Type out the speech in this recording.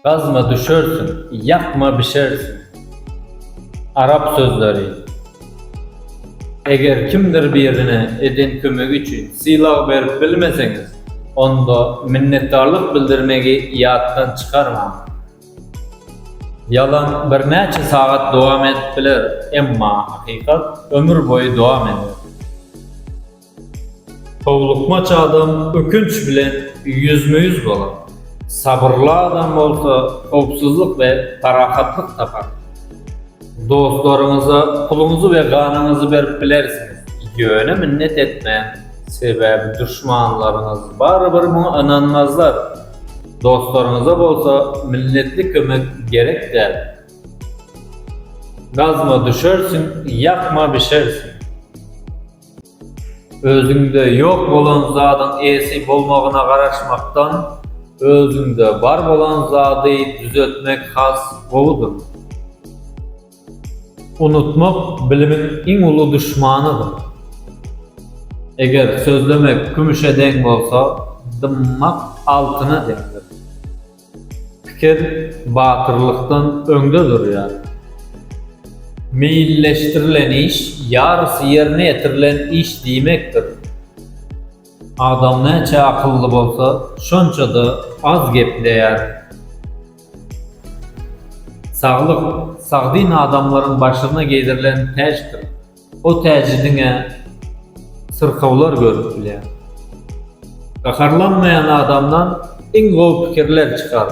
Gazma düşersiň, ýakma bişersiň. Arap sözleri. Eger kimdir birine eden kömegi üçin sylag berip bilmeseňiz, onda minnetdarlyk bildirmegi ýatdan çykarmaň. Ýalan birnäçe sagat dowam edip biler, emma hakykat ömür boýy dowam eder. Howlukmaç adam ökünç bilen ýüzme-ýüz bolar, sabyrly adam bolsa howpsuzlyk we parahatlyk tapar. Dostlaryňyza puluňyzy we ganyňyzy berip bilersiňiz, ýöne minnet etmäň, sebäbi duşmanlaryňyz barybir muňa ynanmazlar. Dostlaryňyza bolsa minnetli kömek gerek däl. Gazma düşersiň, ýakma bişersiň. Özüňde ýok bolan zadyň eýesi bolmagyna garaşmakdan, özüňde bar bolan zady düzetmek has gowudyr. Unutmak bilimiň iň uly duşmanydyr. Eger sözlemek kümüşe deň bolsa, dymmak altyna deňdir. Pikir batyrlykdan öňde durýar. Meýilleşdirilen iş ýarysy ýerine ýetirilen iş diýmekdir. Adam näçe akylly bolsa, şonça-da az gepleýär. Saglyk, sagdyn adamlaryň başyna geýdirilen täçdir. O täji diňe syrkawlar görüp bilýär. Gaharlanmaýan adamdan iň gowy pikirler çykar.